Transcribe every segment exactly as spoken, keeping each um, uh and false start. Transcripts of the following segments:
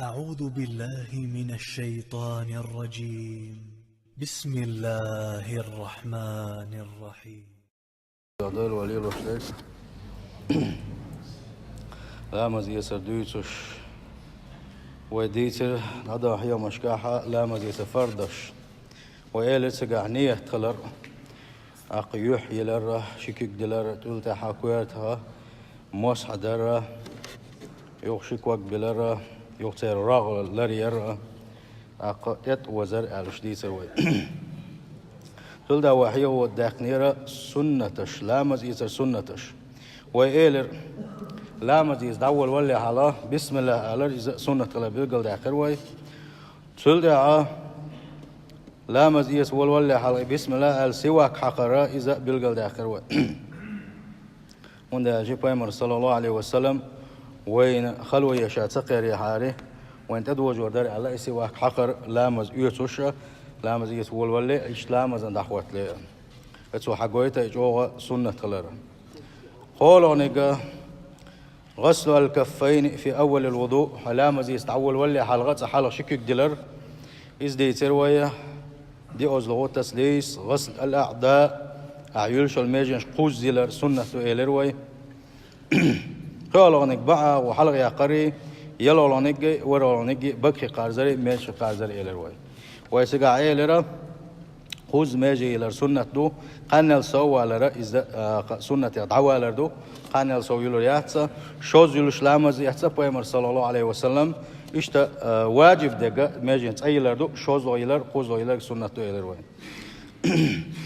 أعوذ بالله من الشيطان الرجيم. بسم الله الرحمن الرحيم. Дойла вале лош дайса. Ламаз эцар дуьйцуш. Вай дийцира дӀадахьа хьехамашкахьа ламаз эцар фардаш. Вай элира цигахь нийят хилар, тӀаккха юьхь йилар, ши куьг дилар, тӀултӀехьа коьртах мосхьа дар, юха ши ког билар, юха церан рогӀ ларъяр, тӀаккха тӀетӀа вазар аьлла уьш дийцира вай. Цул тӀаьхьа вай хьехо даьккхинера суннаташ, ламаз эцар суннаташ. Вай элира, ламаз эца дӀаволавалале хьалха, бисмиллахӀ алар, иза суннат хилар билгалдаьккхира вай. Цул тӀаьхьа ламаз эца волавалале хьалха бисмиллахӀ аьлла сивак хьакхар, иза билгалдаьккхира вай. ХӀунда аьлча Пайхамар, саллаллахӀу Ӏалайхи ва саллам, вайна хало еш ца кхерийхьара, вайна тӀедожор дара аьлла, и сивак хьакхар ламаз оьцуш, ламаз эца волавалале, иштта ламазна дӀахӀоттале. Цо хьагойту и чӀогӀа суннат хилар. КхоалгӀаниг, غسل الكفين في أول الوضوء, хьо ламаз эца дӀаволавалале хьалха цкъа хьалха ши куьг дилар. Иза дийцира вай, диъазлугӀу таслис, غسل الأعضاء, ахь юьллуш йолу меженаш кхузза йилар суннат ду элира вай. ПхоьалгӀаниг бӀаьгӀо хьалха яккхарий, ялхолгӀаниг а, ворхӀолгӀаниг а багахи кхарзарий, межахи кхарзарий элира вай. Вай цигахь элира, кхузза меже йилар суннат ду, кхаьннел сов валар иза, а, кха-, суннатех дӀавалар ду, кхаьннел сов йилур яц, шозза йилуш ламаз яц Пайхамар, саллаллахӀу Ӏалайхи ва саллам, иштта, а, ваджиб дерг межен цкъа йилар ду, шозлагӀа йилар, кхузлагӀа йилар суннат ду элира вай.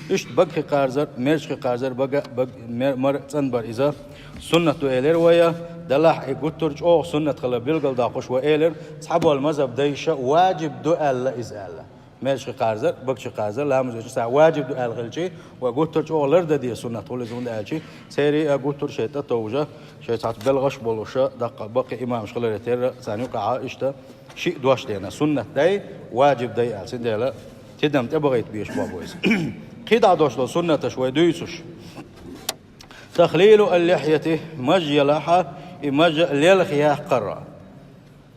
Иштта багахи кхарзар, межахи кхарзар, бага, баг, мер-, мара цӀанбар иза суннат ду элира вай, делахь и гуттар а чӀогӀа суннат хилар билгалдоккхуш вай элира, цхьаболу мазхӀаб дайша ваджиб ду аьлла иза аьлла. Межахи кхарзар, багахи кхарзар, ламаз оьцуш цхьа ваджиб ду аьлла хилчий, вай гуттар а чӀогӀа лардан деза суннат хуьлу иза, хӀунда аьлча церий а гуттар а шайн тӀе товжа, шайн цхьацца белхаш а болуша, даккха баккхий имамаш хиларе терра, царна юкъахьа иштта шиъ дош дена, суннат дай, ваджиб дай аьлла, цундела тидам тӀебахийта безаш боху иза. КхидӀа дош долу суннаташ вай дуьйцуш. تخليل اللحية, маж елахьа, и маж лелха яккхар.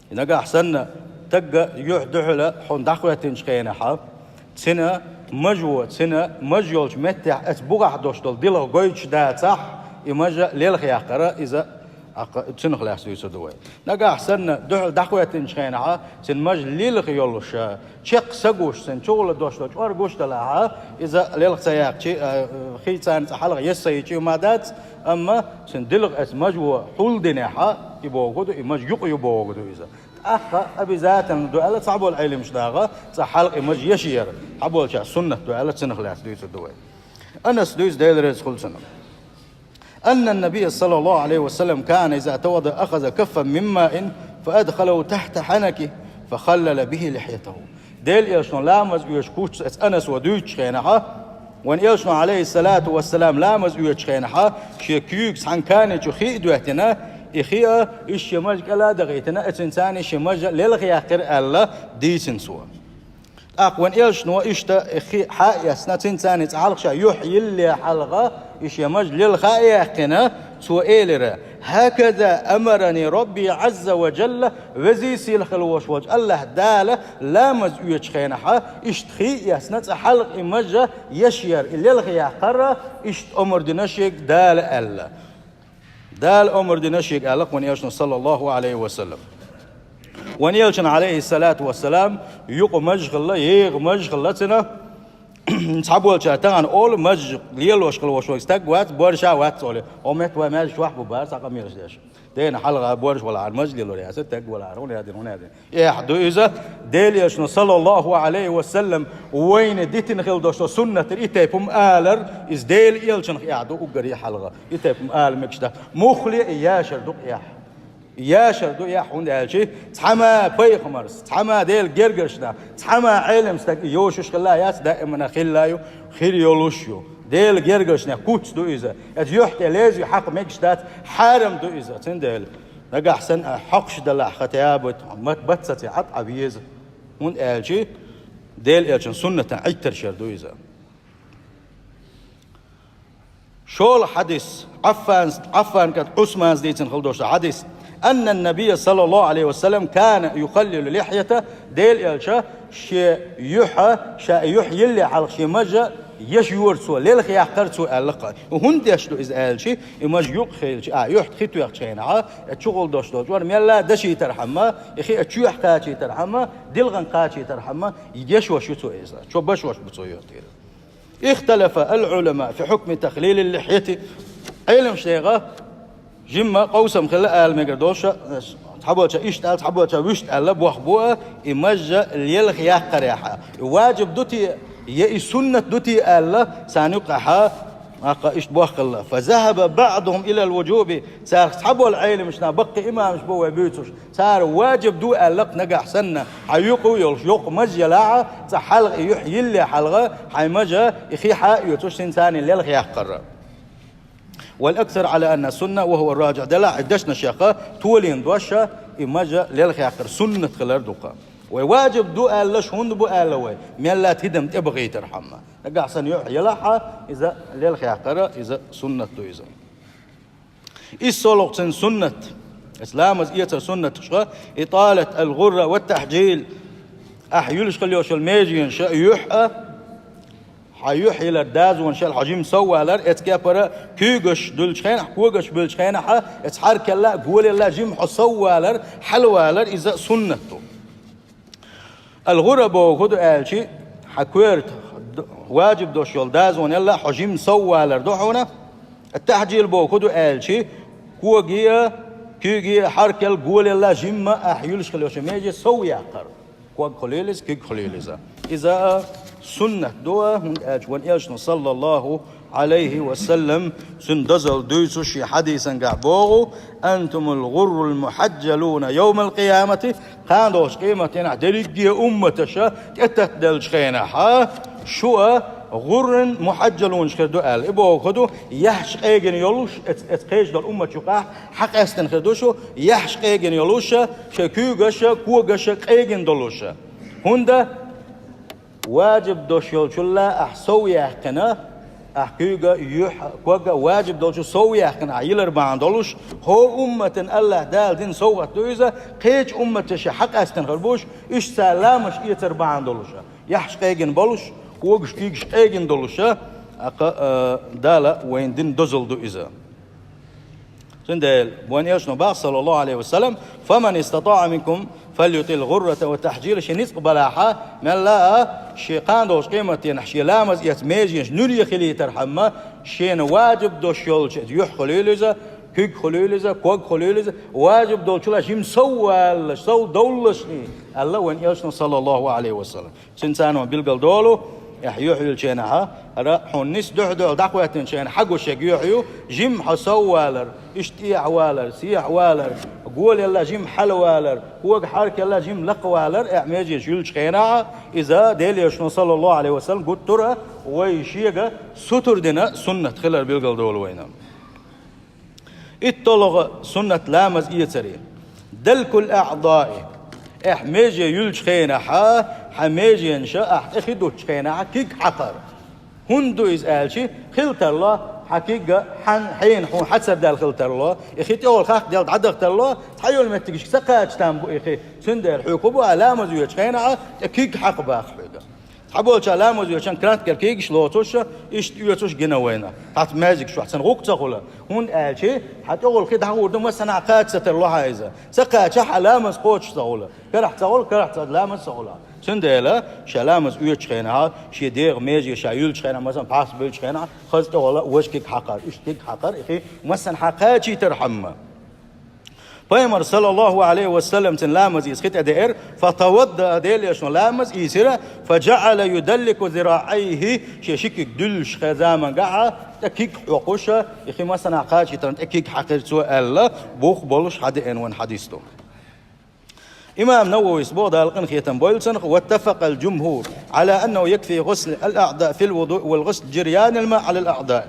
И нагахь санна, тагга юьхь дуьхьала хьуна дӀахӀоьттинчу хенахьа, цина мажо, цина маж йолчу меттехь эца бухахь долуш долу дилха гойтуш дацахь, и мажа лелха яккхара, иза, аккха, цунах лаьцна дуьйцур ду вай. Нагахь санна, дуьхьал дӀахӀоьттинчу хенахьа, цуьнан маж лилха йолуш, чекх са гуш, цуьнан чухула дош долу чӀор гуш далахьа, иза лелха ца яккхичи, а, хийцарна цкъа хьалха ес ца йичи ма дац, амма цуьнан дилха эца мажо хьулдинехьа, и боху ду, и маж юкъа ю боху ду иза. ТӀаккха обязательно ду аьлла цхьаболу Ӏеламаш даха, цкъа хьалха и маж еш яра, цхьаболчара суннат ду аьлла, цунах лаьцна дуьйцур ду вай. Анас дуьйцу, Дела реза хуьлу цунах. أن النبي صلى الله عليه وسلم كان إذا توضأ أخذ كفا من ماء فأدخله تحت حنكه فخلل به لحيته. Делан Элчано ламаз оьцуш куц эца Анасо дуьйцучу хенахьа, вайн Элчано, Ӏалайхиссалату вассалам, ламаз оьцучу хенахьа, шен куьйга цхьана кани чу хи а доьттина, и хи а, иза шен маж кӀела а дахийтина, эцуьнца цхьаьна шен мажа лелха яьккхира аьлла, дийцина цо. ТӀаккха вайн Элчано иштта хи хьа а эцна, цуьнца цхьаьна цкъа хьалха ша юьхь йиллале хьалха, и шен маж лелха а яьккхина, цо элира: هكذا أمرني ربي عز وجل, везий сийлахь хила волуш волчу АллахӀ Дала ламаз оьцучу хенахьа, иштта хи а эцна, цкъа хьалха и мажа еш яра, и лелха яккхара, иштта омра дина шега Дала аьлла. Дала омра дина шега аьлла-кх вайн Элчано, саллаллаху Ӏалайхи ва саллам. Вайн Элчанан, Ӏалайхиссалату вассалам, юкъа маж хилла, еха маж хилла цуьнан. Цхьаболчара тахана олу, маж лелош хила волуш верг стаг вац, борша а вац олий. О метта вай маьждиг чохь бу бара цхьа къамелаш деш. Дена хьалха борша валахьара маж лелор яц, стаг валахьара, хӀунда аьлла, хӀунда аьлла. Эхь ду иза, Делан Элчано, саллаллаху Ӏалайхи ва саллам, вайна дитина хила долуш долу суннатера и тайпа хӀума алар, иза Делан Элчанах эхь ду уггаре а хьалха. И тайпа хӀума ала мегаш дац. Муххале а яшар ду-кх эхь. Яшар ду эхь, хӀунда аьлча цхьамма пайхамарс, цхьамма Делан гергарчу нах, цхьамма Ӏелам стаг и йошуш хилла яц, даимана хилла ю, хир йолуш ю. Делан гергарчу нах куц ду иза. Эца юьхь тӀе леза хьакха мегаш дац, хьарам ду иза. Цундела нагахь санна хьокхуш далахь, хатаябут, мат бац ца ца Ӏад Ӏа веза. ХӀунда аьлча Делан Элчанан суннатан Ӏиттарш яр ду иза. ШолгӀа хьадис, Ӏаффанс-, Ӏаффан кӀант Ӏусманс дийцина хила долуш хьадис. أن النبي صلى الله عليه وسلم كان يخلل لحيته, Делан элча шен юхь, ша юхь йиллале хьалха шен маж еш йора цо, лелха яьккхар цо аьлла-кх. ХӀунда деш ду иза аьлча, и маж юкъе хилча, а, юхь тӀа хи тоьхнача хенахь, э, чухула дош долча, вар мелла а дашийтархьама, и хи, э, чоьхьа кхачийтархьама, дилгӀан кхачийтархьама, еш йолаш ю цо иза, чо беш йолаш бу цо юхь тӀера. اختلف العلماء في حكم تخليل اللحية. Ӏеламнаха жимма къовсам хилла ала мегар долуш, цхьаболча иштта аьлла, цхьаболча вуьшта аьлла, бохам бу, и маж лелха яккхарехь, и ваджиб ду те, я и суннат ду те аьлла, царна юкъахь, аккха иштта бохам хилла. فذهب بعضهم إلى الوجوب. Царах цхьаболу Ӏеламнаха, баккхий имамаш бу вай буьйцуш, цара ваджиб ду аьлла-кх, нагахь санна хьан юкъа йолуш йоккха маж ялахь, цкъа хьалха и юхь йиллале хьалха хьайн маж и хи хьа а оьцуш, цуьнца царна лелха яккхар. والأكثر على أنه سنة وهو الراجح. Делахь и дешнашех толийна дош, и маж лелха яккхар суннат хилар ду-кх. Вай ваджиб ду аьлларш хӀунда бу аьлла вай? Мелла а тидам тӀебахийтархьама. Нагахь санна юхь ялахь, иза лелха яккхар, иза суннат ду иза. Иза совгӀатцин суннат, аса ламаз эцар суннаташха, إطالة الغرة والتحجيل. Ахь юьллуш хила йолуш йолу меженаш юьхь а, хьан юьхь йиллар дозанаш а хьо жимма соввалар, эцу кепара куьйгаш дуьллучу хенахь, когаш буьллучу хенахь, эцу хьаркалла а, голалла а жимма хьо соввалар, хьалавалар, иза суннат ду. الغرة бохург хӀун ду аьлча, хьан коьрта д-, ваджиб долуш йолу дозанал а хьо жимма соввалар ду хьуна. التحجيل бохург хӀун ду аьлча, коге а, куьйге а, хьаркалла а, голалла а жимма ахь юьллуш хила йолчу меже совъяккхар. Ког хуьлийла иза, куьг хуьлийла иза. Иза а суннат ду, хӀунда аьлча вайн элчано, саллаллаху Ӏалайхи ва саллам, цуьнан дозалла дуьйцу шен хьадисангахь боху: أنتم الغر المحجلون يوم القيامة. Кхана долчу къематдийнахь дерриге а умматаш тӀетаттаделлачу хенахь, шу а гӀурран мухьаджалунаш хир ду аьлла. И бохург хӀун ду, яххьаш къегина йолуш, эц-, эцу кхечу долу умматаш юкъахь хьакъаьстина хир ду шу, яххьаш къегина йолуш, шайн куьйгаш а, когаш а къегина долуш. ХӀунда? Ваджиб долуш йолчул а ахь совъяьккхина, ахь куьйга а, юьхь а, ког а ваджиб долчу совъяьккхина ахь йиллар бахьана долуш, хӀокху умматана АллахӀа Дала дина совгӀат ду иза, кхечу умматаша хьакъаьстина хир бу уьш, уьш цара ламазаш эцар бахьана долуш, яххьаш къегина болуш, когаш, куьйгаш къегина долуш, аккха, а, Дала вайна дина дозалла ду иза. Цундела вайн элчано боху, саллаллаху Ӏалайхи ва саллам: فمن استطاع منكم فليطل الغرة والتحجيل. Шен ницкъ балахь, мелла а шен кхана долчу къематдийнахь шен ламаз эцу меженаш нуьре хилийтархьама, шена ваджиб долуш йолчу, юьхь хуьлийла иза, куьг хуьлийла иза, ког хуьлийла иза, ваджиб долчул а жимма соввалалаш, совдовлалаш, аьлла вайн элчано, саллаллаху Ӏалайхи ва саллам. Цуьнан царна билгал долу, ахь юьхь йиллачу хенахь, хӀара хьуна нис дуьхьа-дуьхьа дӀахӀоьттинчу хенахь хьан гуш ерг юьхь ю, жимма хьо соввалар, иштта тӀехьа валар, сехьа валар, голалла жимма хьалавалар, кога, хьаркалла жимма лакхавалар, ахь меженаш юьллучу хенахь, иза Делан элчано, саллаллаху Ӏалайхи ва саллам, гуттара а вай шега сутара дина суннат хилар билгал долу вайна. ИтталгӀа суннат ламаз эцаре. دلك الأعضاء. Ахь меже юьллучу хенахь, хьан меженаш ахь тӀе хи дуттучу хенахь куьг хьакхар. ХӀунда ду иза аьлча, хила тарло, хьан куьг хьан, хьенан хьуна хьацар даьлла хила тарло, и хи тӀехула хахка даьлла дӀадаха тарло, цхьайолу меттигашка ца кхача там бу и хи. Цундела хьоьга хӀун бу, ахь ламаз оьцучу хенахь тӀе куьг хьакха боху хьоьга. Цхьаболча ламаз оьцучу хенахь крант кӀел куьйгаш лоцуш, иштта оьцуш гина вайна. Хьаца маьждигаш чохь цхьана гӀуллакх ца хуьлу. ХӀунда аьлча, хьан тӀехула хи дӀахӀур ду, массанхьа кхача ца тарло хьан иза. Ца кхачахь, хьан ламаз кхочуш ца хуьлу. Карахь ца хуьлу, карахь ца ламаз ца хуьлу. Цундела, ша ламаз оьцучу хенахь, шен дегӀан меже ша юьллучу хенахь, масалан, пхьарс буьллучу хенахь, хаза тӀехула важа куьг хьакхар, иштта куьг хьакхар, и хи массанхьа кхачийтархьама. Пайхамар, саллаллаху Ӏалайхи ва саллам, цуьнан ламаз иза хи тӀедеара, فتوضأ, Делан элчано ламаз ийсира, فجعل يدلك ذراعيه, шен ши куьг дуьллуш хе замангахь, тӀе куьг хьокхуш, и хи массанхьа кхачийтарна тӀе куьг хьакхира цо аьлла, бух болуш хьадеана вайн хьадис ду. Имам Нававис боху, Дала къинхетам бойла цунах: واتفق الجمهور على أنه يكفي غسل الأعضاء في الوضوء والغسل جريان الماء على الأعضاء.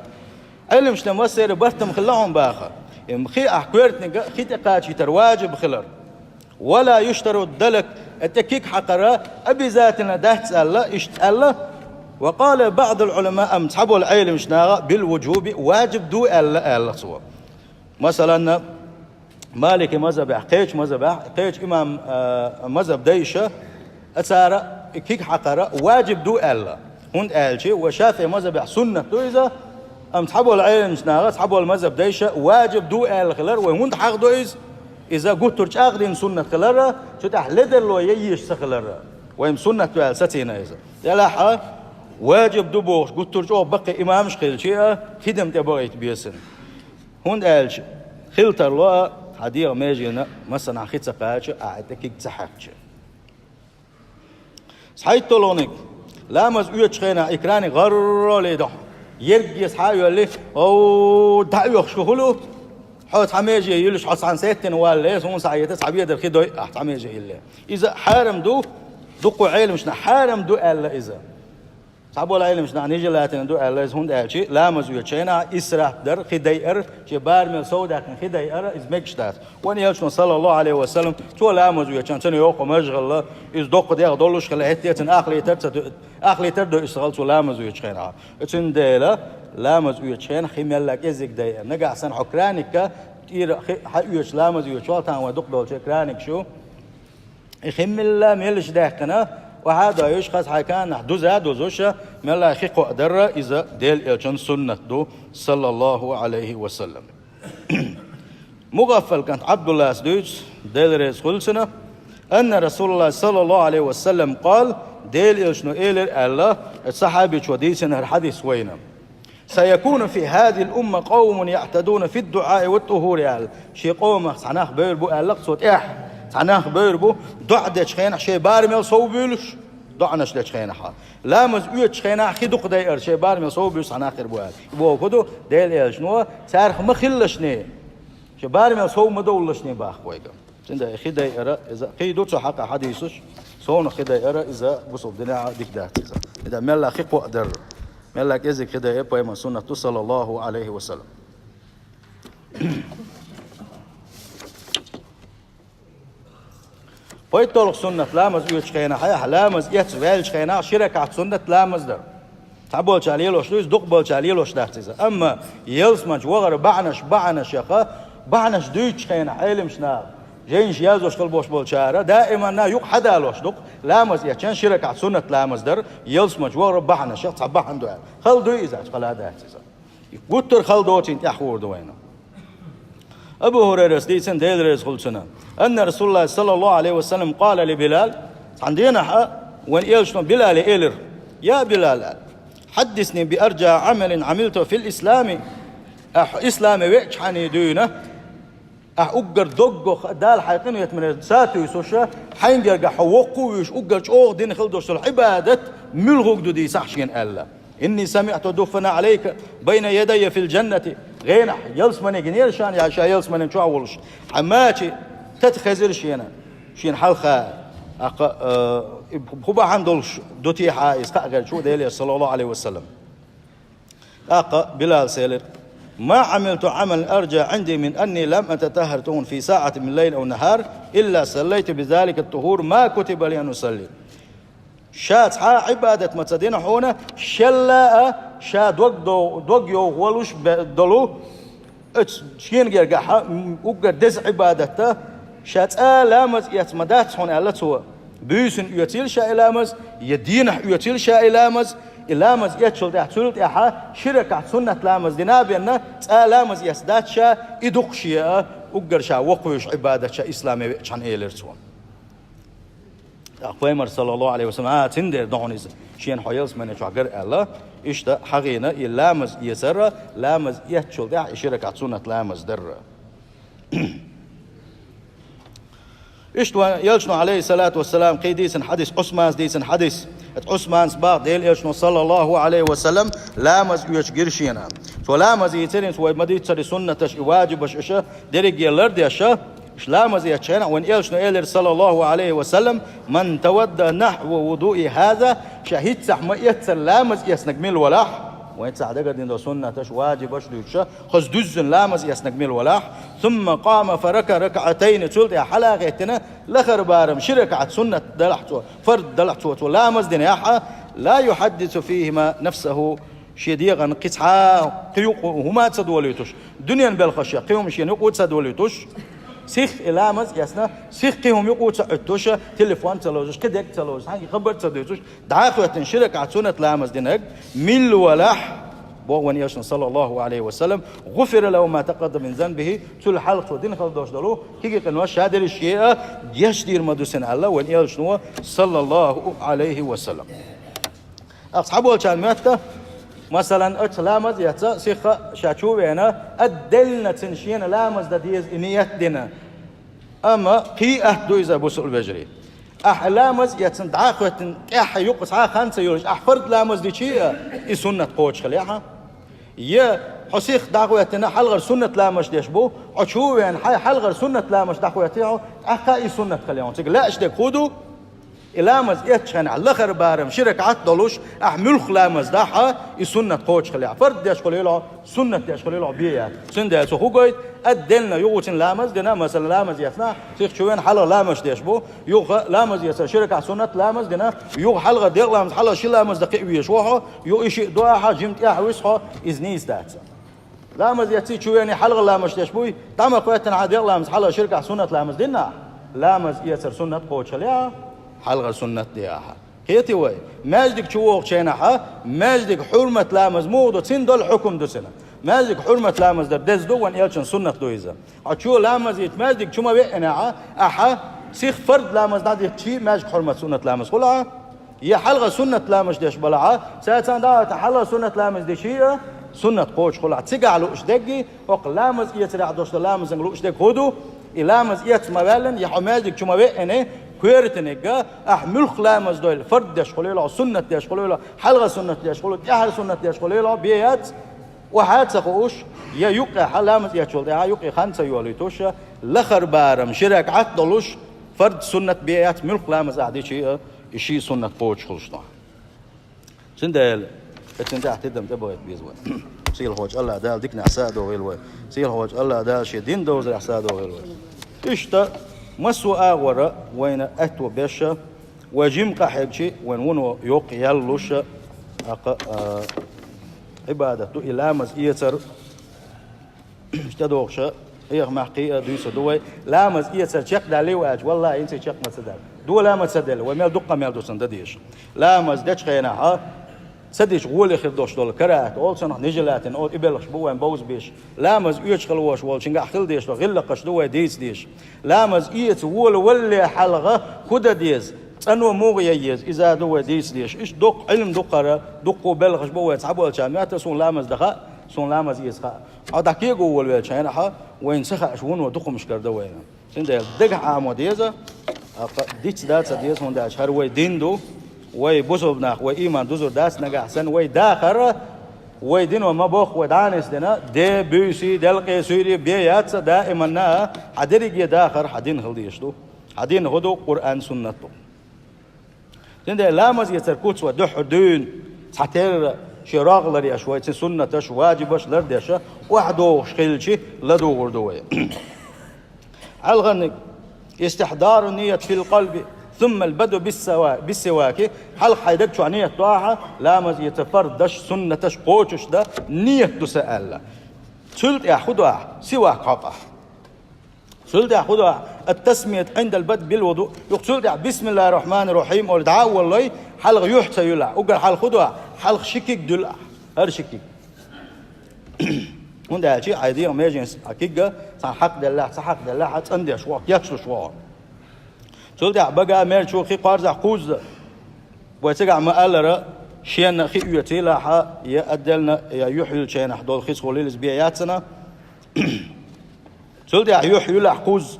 Ӏеламнашлан массеран барт-м хилла хьуна баха, и хи ахь коьртаниг хи тӀе кхачийтар ваджиб хилар. ولا يشترط الدلك, тӀе куьг хьакхар обязательно дац аьлла, иштта аьлла. وقال بعض العلماء, амма цхьаболу Ӏеламнаха بالوجوب, ваджиб ду аьлла, аьлла цо. Масалан, Малики мазхабехь, кхечу мазхабехь, кхечу имам, а, мазхаб дайша, а, цара и киг хьакхара ваджиб ду аьлла. ХӀунда аьлча вай ШафиӀи мазхабехь суннат ду иза, амма цхьаболу Ӏеламчу наха, цхьаболу мазхаб дайша ваджиб ду аьлла хилар, вай хӀунда хьахадо иза? Иза гуттар чӀагӀдина суннат хилар, цу тӀехь ледарло ян езаш ца хилар. Вайн суннат ду аьлла сацийна иза. Делахь а, ваджиб ду бохуш, гуттар чӀогӀа баккхий имамаш хилча а, тидам тӀе бахийта беза. ХӀунда аьлча хила тарло а, хьан дегӀан меженна массанхьа хи ца кхача, ахь тӀе киг ца хьаькхча. ЦхьайтталгӀаниг, ламаз оьцучу хенахь и краник гӀаррале до хьуна. Ерриге схьа а йоьллий, о, дӀаоьхуш хуьлу, хьо цхьа меже йиллаш, хьо цхьана сеттина валле, суна схьахета, цхьа бедар хи дой ахь цхьа меже йилле. Иза хьарам ду, дуккха Ӏеламчу наха хьарам ду аьлла иза. Цхьаболу Ӏеламчу наха нежелательно ду аьлла иза, хӀунда аьлча ламаз оьцучу хенахь исраф дар, хи дайар, шен барамел сов даьккхина хи дайар, иза мегаш дац. Вайн элчано, саллаллаху Ӏалайхи ва саллам, цо ламаз оьцучу хенахь, цуьнан йоккха мажгӀал, иза доккха дегӀ долуш хила, хӀетте а цуьнан ах литр ца ду-, ах литр ду иза хала цо ламаз оьцучу хенахь. Цундела ламаз оьцучу хенахь хи мелла кӀеззиг дайар. Нагахь санна хьо краникка тӀера хи хьаоьцуш ламаз оьцуш валахь, тахана вайн дукха долчу краникаш ю. И хи милла меллаша даьккхина, охьа а дойуш, хаза хьайн каннахь дуза а дузуш, мелла хи кхоа дарра, иза Делан элчан суннат ду, саллаллаху Ӏалайхи ва саллам. МугӀаффал кӀант Ӏабдуллас дуьйцу, Дела реза хуьлу цунна, анна Расулаллахь, саллаллаху Ӏалайхи ва саллам, къала, Делан элчано элира аьлла, сахьабичо дийцина хӀара хьадис вайна. «Саякуну фи хазихил умма къавмун яӀтадуна фид-дуӀаи ват-тухури», аьлла. Шен къомах цхьа нах бевр бу аьлла-кх цо тӀехь. Цхьа нах бевр бу, доӀа дечу хенахь шен барамел сов буьйлуш, доӀанаш дечу хенахь. Ламаз оьцучу хенахь хи дукха дайар шен барамел сов буьйлуш цхьа нах хир бу аьлла. И бохург ду, Делан элчано, царах ма хиллалаш, шен барамел сов ма довлалаш боху вайга. Цундела хи дайар, иза кхин ду цу хьакъехь хьадисаш, совнаха хи дайар, иза бусалба динехь дика дац иза. Иза мелла хи кхоа дарра. Мелла кӀеззиг хи дайар пайхамаран суннат ду, саллаллаху Ӏалайхи ва саллам. ПайтталгӀа суннат ламаз оьцучу хенахь, ахь ламаз эцна ваьллачу хенахь ши ракаӀат суннат ламаз дар. Цхьаболчара лелош ду иза, дукхахболчара лелош дац иза. Амма ялсаманчу вахара бахьанаш, бахьанаш яха, бахьанаш дуьйцучу хенахь Ӏеламчу наха, жайнаш яздеш хила болуш болчара, даиманна юкъа хьадалош ду-кх, ламаз эцча ши ракаӀат суннат ламаз дар, ялсаманчу вахара бахьанаш яха цхьа бахьана ду аьлла. Хала дуй иза, хала а дац иза. Гуттар хала доцийна тӀаьхьа хуур ду вайна. Абу ХӀурайрас дийцина, Дела реза хуьлу цунна, анна Расулаллахь, саллаллаху Ӏалайхи ва саллам, къала ли Билал, цхьана дийнахь а вайн элчано Билале элира: «Я Билал, хьаддисни би арджа Ӏамалин Ӏамилтаху фил ислами». Ахь исламе веачхьана дуьйна, ахь уггар доггах Дала хьайн къинхетамаре сатуьйсуш, хьайна гергахь хьо воккха а вуьйш, уггар чӀогӀа дина хила долуш долу Ӏибадат муьлхарг ду дийцахь шена аьлла. «Инни самиӀту дуффана Ӏалайка байна ядайя фил джаннати». ГӀенахь ялсамане гинера ша, я ша ялсаманин чохь волуш. Хьан мачийн тата хезира шена, шена хьалха. ТӀаккха, э, хӀун бахьана долуш ду те хьан иза кхаа гӀерташ ву Делера, саллаллаху Ӏалайхи ва саллам. ТӀаккха Билала элира: «Ма Ӏамилту Ӏамалан арджа Ӏинди мин анни лам ататаххар тухур фи саӀатин мин лайл ав нахар, илла саллайту би залика тухур ма кутиба ли ан усалли». Ша цхьа а Ӏибадат ма ца дина хьуна, шелла а ша дог до-, дог йовха волуш бе-, долу, оцу шена гергахь а, м, уггар деза Ӏибадатта, ша цкъа а ламаз эцна ма дац хьуна аьлла цо. Буьйсанна оьцийла ша и ламаз, я дийнахь оьцийла ша и ламаз, и ламаз эцчул тӀаьхьа, цул тӀаьхьа ши ракаӀат суннат ламаз дина а бенна, цкъа а ламаз эцна дац ша, и ду-кх шен а, уггар ша воккхавеш Ӏибадат ша исламе веачхьана, элира цо. ТӀаккха пайхамар, саллаллаху Ӏалайхи ва саллам: «А, цундела ду хьуна иза, шена хьо ялсамане чохь гара», аьлла. Иштта хьахийна и ламаз эцар, ламаз эцчул тӀаьхьа и ши ракаӀат суннат ламаз дар. Иштта вайн элчано, Ӏалайхиссалату вассалам, кхин дийцина хьадис, Ӏусманас дийцина хьадис. Ӏусманас боху, Делан элчано, саллаллаху Ӏалайхи ва саллам, ламаз оьцуш гира шена. Цо ламаз ийцира, цо вай ма-дийццара суннаташ, и ваджибаш, иштта дерриге лардеш, Ш ламаз эцчу хенахь вайн элчано элира, саллаллаху Ӏалайхи ва саллам: «Ман тавадда нахьва вудуи хаза», ша хӀинццехь ма-эццара ламаз эцнарг мила валахь, вайн цхьа дагардина долу суннаташ, ваджибаш дуьйцуш, хаза дуьззина ламаз эцнарг мила валахь, сумма къама фарака ракаӀатайни, цул тӀаьхьа хьала а гӀеттина, лахара барам ши ракаӀат суннат далахь цо, фард далахь цо, цо ламаз динехь, ла юхьаддису фихима нафсаху, шен дегӀан кхин цхьа кхин юкъа хӀума а ца долуьйтуш, дуьненан белхаш, кхин хӀума шена юкъа а ца долуьйтуш, Сих и ламаз эцна, сих кхин хӀума юкъу ца Ӏуттуш, телефон ца лозуш, кхидерг ца лозуш, хьанги хабар ца дуьйцуш, дӀахоьттина ши ракаӀат суннат ламаз динарг, мила валахь, боху вайн Элчано, саллаллаху Ӏалайхи ва саллам, «غفر له ما تقدم من ذنبه», цул хьалха цо дина хала долуш долу кегий къинош ша дерриш а гечдийр ма ду цунна аьлла вайн Элчано, саллаллаху Ӏалайхи ва саллам. Ахьа цхьаболчарна моьтту, масалан, оцу ламаз эцна сиха ша чу а веана, отдельно цунна шена ламаз дан деза и ниет дина. Амма кхин атта ду иза, бусалба вежарий. Ахьа ламаз эцна дӀахоьттина тӀаьхьа юкъа цхьа а хан ца йолуш, ахьа фард ламаз дича а, и суннат кхочушхилехьа. Я хьо сиха дӀахоьттина хьалхара суннат ламаз деш бу, хьо чу а веана хьайн хьалхара суннат ламаз дӀахоьттина хьо, тӀаккха и суннат хилехьа. Цига лаьаш дерг хӀун ду? И ламаз эцча хенахь лахара барам ши ракаӀат долуш, ахьа муьлхха ламаз дахь а, и суннат кхочушхилехь. Фард деш хуьлийла хьо, суннат деш хуьлийла хьо, бен яц. Цундела цо хӀун гойту? Отдельно юха цунна ламаз дина, масалан, ламаз эцна, сиха чу веана хьалха ламаз деш бу, юха ламаз эцна, ши ракаӀат суннат ламаз дина, юха хьалха декъа ламаз, хьалха ши ламаз дан кхиа везаш ву хьо, юха и шиъ дохьа, жимма тӀаьхьа вуьсу хьо, иза нийса дац. Ламаз эцций чу веаний хьалха ламаз деш буй, дӀа ма кхоьттина хьан декъа ламаз, хьалха ши ракаӀат суннат ламаз дина ахьа. Ламаз эцар суннат кхочушхилехьа, хьалхара суннат де ахьа. Кхетий вай? Маьждиг чу вогӀучу хенахьа, маьждиг хьурмат ламаз муха ду, цуьнан долу хьукам ду цуьнан. Маьждиг хьурмат ламаз дар деза ду, вайн Элчанан суннат ду иза. Хьо чу ламаз йича маьждиг чу ма веанехьа, ахьа сиха фард ламаз дӀадиттичий, маьждиг хьурмат суннат ламаз хуьлахьа. Я хьалха суннат ламаз деш балахьа, цаьрца дӀа а ваьлла хьалха суннат ламаз дичий а, суннат кхочушхуьлахь. Цигахь лууш дерг, хӀокху ламаз эцарехь долуш долу ламазан лууш дерг хӀун ду? И ламаз эцна ма ваьллина, я хьо маьждиг чу ма веаний, коьртаниг, ахьа муьлхха ламаз дойла, фард деш хуьлийла хьо, суннат деш хуьлийла хьо, хьалха суннат деш хуьлийла, тӀаьхьара суннат деш хуьлийла хьо, бен яц, охьа а ца хууш, я юккъехьа ламаз эцчул тӀаьхьа юккъе хан ца йолуьйтуш, лахара барам ши ракаӀат долуш, фард суннат бен яц, муьлхха ламаз ахьа дичий а, и ши суннат кхочушхуьлуш ду. Цундела, эццин тӀехь тидам тӀебахийта беза вай. Сийлахьчу АллахӀ Дала диканехь са а дохийла вай. Сийлахьчу АллахӀ Дала шен дин довзарехь са а дохийла вай. Иштта, массо а агӀора вайна аьтто беш, вай жима къахьегчи, вайн вуно йоккха ял луш, акха, а, Ӏибадат ду и ламаз эцар. Иштта дохуша, хьеха махкхий а дуьйцур ду вай. Ламаз эцар чекхдаьллий вай аьлча, валлахӀи, хӀинца чекх ма ца даьлла. Дола ма ца делла, вай мел дуккха мел ду цунна дан дезаш. Ламаз дечу хенахьа, ца дича гӀоле хир долуш долу карахӀат олу цунах, нижа лаьттина олу, и белхаш бу вайн бовза беш. Ламаз оьцуш хила волуш волчуьнгахь хила дезаш долу гӀиллакхаш ду вай дийца дезаш. Ламаз эца вола валале хьалха хӀун дан деза? ЦӀано муха ян еза? Иза ду вай дийца дезаш. Иштта доккха Ӏилма ду кхара, дуккха белхаш бу вай, цхьаболчарна моьтту, суна ламаз дан хаьа, суна ламаз эца хаьа. Хьо дӀа кего волавелча хьенахьа, вайна ца хаьаш вуно дукхамаш кара дан вайна. Цундела дагахь Ӏамо деза, а, кха-, диц дан а ца деза, хӀунда аьлча хӀара вай дин ду, вай бусалба нах, вай ийман дузур дац нагахь санна, вай дахар, вай дино ма бохху, вай дӀа а нисдина, де, буьйсий, делкъе, суьйре бен яц, даиманна хьан дерриге дахар хьан дин хила дезаш ду. Хьан дин хӀун ду? Къуръан, суннат ду. Цундела ламаз эцар куц вай дуьххьара дуьйна, цхьатерра шен рогӀ ларъеш вай, цуьнан суннаташ, ваджибаш лардеш, охьадогӀуш хилчи, ладугӀур ду вай. Хьалхарниг: «استحضار النية في القلب، ثم البدء بالسوا-، بالسواك». Хьалха хьайн даг чохь ниет до ахьа, ламаз эца фардаш, суннаташ кхочуш дан ниет ду сан аьлла. Цул тӀаьхьа хӀун до ахьа? Сивак хьокху ахьа. Цул тӀаьхьа хӀун до ахьа? «التسمية عند البدء بالوضوء». Юха цул тӀаьхьа «بسم الله الرحمن الرحيم» олий дӀа а воллой, хьалха юьхь ца юьллу ахьа. Уггар хьалха хӀун до ахьа? Хьалха ши куьг дуьллу ахьа. ХӀара ши куьг. ХӀунда аьлча хьайн дегӀан меженаш, а, куьг цхьаъ хьакхаделлахь, цхьаъ хьакхаделлахь, цӀандеш ву хьо, кечлуш ву хьо. Цул тӀаьхьа бага, мер чу, хи кхорзахь, кхузза. Вай цигахь ма-аллара, шена хи оьцийла ахьа, я отдельно, я юьхь юьллучу хенахь долу хи цхьа лилаза бен яц цунна. Цул тӀаьхьа юьхь юьллу ахьа, кхузза.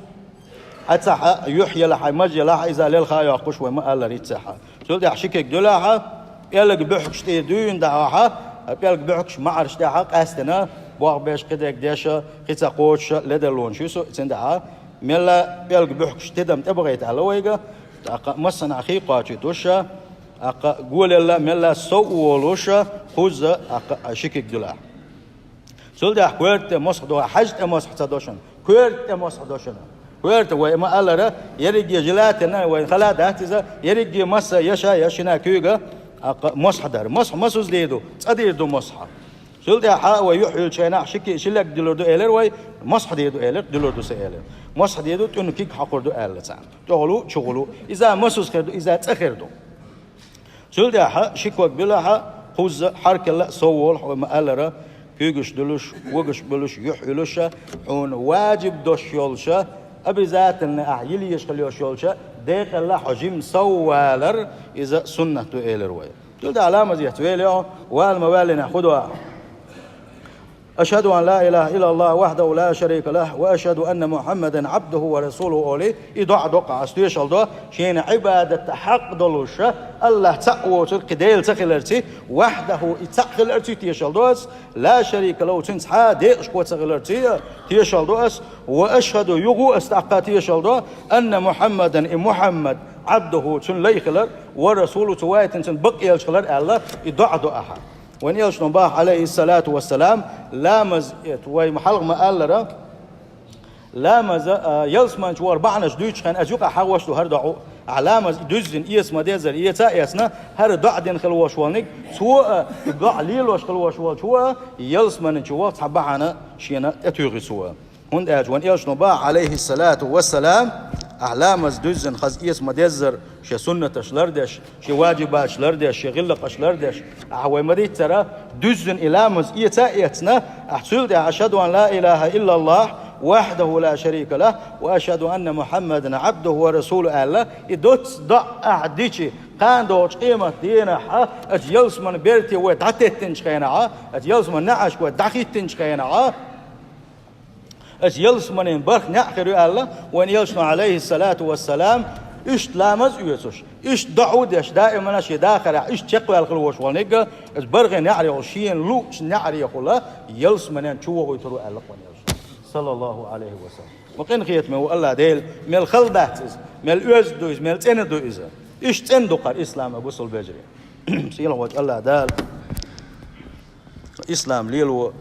Хьан цхьа юьхь елахь, хьайн маж елахь, иза лелха а йоккхуш, вай ма-аллара, иццехьа. Цул тӀаьхьа ши куьг дуьллу ахьа, пӀелг буьхкаш тӀе дуьйна дахьа ахьа, пӀелг буьхкаш маӀарш тӀехьа къаьстина, бохбеш, кхидерг деш, хи ца кхочуш, ледарлонаш ю со, цуьнан дахьа. Мелла пӀелг буьхкаш тидам тӀебахийта аьлла вайга, тӀаккха массанхьа хи кхочуьйтуш, тӀаккха голелла, мелла сов а волуш, кхузза, тӀаккха ши куьг дуьллу ахьа. Цул тӀаьхьа коьрта тӀе мосхь до, хьаьжа тӀе мосхь ца до шуна. Коьрта тӀе мосхь до шуна. Коьрта, вай ма-аллара, ерриге желательно, вайна хала дац иза, ерриге масса яша, яшина куьйга, тӀаккха мосхь дар. Мосхь масуза дийр ду? ЦӀа дийр ду мосхь. Цул тӀаьхьа вай юхь юьллучу хенахь ши ки-, ши лерг дуьлур ду элира вай, мосхьа де ду элира, дуьлур ду сан элира. Мосхьа де ду, тӀуьнан куьг хьакхур ду аьлла царна. ТӀехула, чухула. Иза масуз хир ду, иза цӀа хир ду. Цул тӀаьхьа ши ког билахь, кхузза хьаркелла а сов волахь, вай ма-аллара, куьйгаш дуьллуш, когаш буьллуш, юхь юьллуш, хьуна ваджиб долуш йолчу, обязательно ахь йила езаш хила йолуш йолчу декъалла хьо жимма сов валар, иза суннат ду элира вай. Цул тӀаьхьа ламаз эцна велахь, вала ма-валлинехь хӀун до ахь? «Ашхаду ан ла илаха иллаллахӀ вахьдахӀу ла шарика лахӀ ва ашхаду анна Мухьаммадан Ӏабдуху ва расулуху», олий, и доӀа до-кх ахь, ас тоьшалла до, шена Ӏибадат хьакъ долуш, АллахӀ цхьаъ воцург кхин Дела ца хиларций, вахьдахӀу, и цхьаъ хиларций тоьшалла до ас, ла шарика лахӀу, цуьнца цхьа а декъашхо ца хиларций тоьшалла до ас, ва ашхаду, юха а ас тӀаккха тоьшалла до, анна Мухьаммадан, и Мухьаммад, Ӏабдуху, цуьнан лай хилар, ва расулуху, цо вайтина цуьнан бакъ элча хилар аьлла, и доӀа до ахь. Вайн элчано боху, Ӏалайхиссалату вассалам, ламаз, эт, вай хьалха ма-аллара, ламаза, а, ялсамани чу вахар бахьанаш дуьйцучу хенахь, аса юкъахь хьахош ду хӀара доӀа. Ахь ламаз дуьззина эца ма-деззара эца а эцна, хӀара доӀа дина хила волуш волниг, цо а, и доӀа лелош хила волуш волчо а, ялсамани чу ваха цхьа бахьана шена тӀетуьйхи цо. ХӀунда аьлча вайн элчано боху, Ӏалайхиссалату вассалам, ахь ламаз дуьззина хаза эца ма-деззара, шен суннаташ лардеш, шен ваджибаташ лардеш, шен гӀиллакхаш лардеш, ахь вай ма-дийццара, дуьззина и ламаз эца а эцна, ахь цул тӀаьхьа «Ашхаду ан ла илаха иллаллахӀ вахьдахӀу ла шарика лахӀ ва ашхаду анна Мухьаммадан Ӏабдуху ва расулуху» аьлла, и доцца доӀа ахь дичи, кхана догӀучу къематан дийнахь, аса ялсамани берте вай дӀатеттинчу хенахь, аса ялсамани неӀаршка вай дӀахӀиттинчу хенахь, аса ялсаманин барх неӀ хир ю аьлла, вайн элчано, Ӏалайхиссалату вассалам, иштта ламаз а оьцуш, иштта доӀа а деш, даимана шен дахарехь иштта чекхваьлла хила волуш волниг, аса бархӀе неӀарехула, шена луъучу неӀарехула ялсаманин чу вохуьйтур ву аьлла вайн элчано, саллаллахӀу Ӏалайхи ва саллам. Ма къинхетаме ву АллахӀ Дела, мел хала дац иза, мел оьзда ду иза, мел цӀена ду иза. Иштта цӀена ду хӀара ислам, бусалба вежарий. Сийлахьчу АллахӀ Дала ислам лело,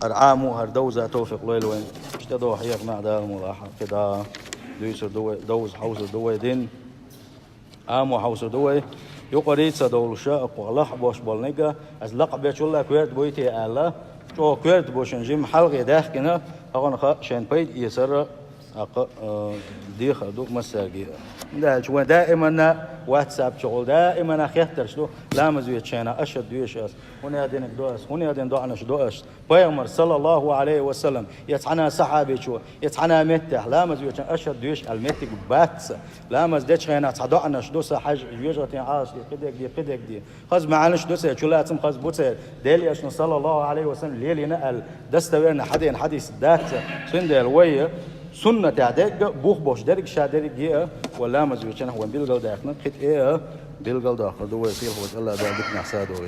хӀара Ӏамо, хӀара довза товфикъ лойла вайна. Иштта тӀедогӀу хьехамехь Дала мукъ лахь, кхидӀа дуьйцур ду вай, довза хьовсур ду вай дин. Ӏамо хьовсур ду вай. Юкъарий ца довлуш, акхо лакха бош болниг, аса лакха бечул а коьрта буй те аьлла, чӀогӀа коьрта бу шуна жимма хьалхе даьхкина, хӀокхунах шайн пайда эцар, тӀаккха, а, дехар ду массаьрга а. ХӀунда аьлча вайн даиманна WhatsApp чухула даиманна хеттарш ду, ламаз вечу хенахь ашхад доьшу ас, хӀун а динарг до ас, хӀун а дина доӀанаш до ас. Пайхамар, саллаллахӀу Ӏалайхи ва саллам, я цхьана сахьабичо, я цхьана меттехь ламаз вечу хенахь ашхад доьшу аьлла меттиг бац. Ламаз дечу хенахь цхьа доӀанаш ду, сан хьаьжа, жоьжахатин Ӏалашде, кхидерг де, кхидерг де. Хаза маьӀнаш ду церан, чулацам хаза бу церан. Делан элчано, саллаллахӀу Ӏалайхи ва саллам, лелийна аьлла, достоверно хьадеана хьадис дац. Цундела вай суннатехь дерг а, бух бош дерг а, ша дерриге а, вай ламаз вечу хенахь вайн билгалдаьккхина, кхин тӀе а билгалдоккхур ду вай, сийлахьчу АллахӀ Дала диканехь садо вай.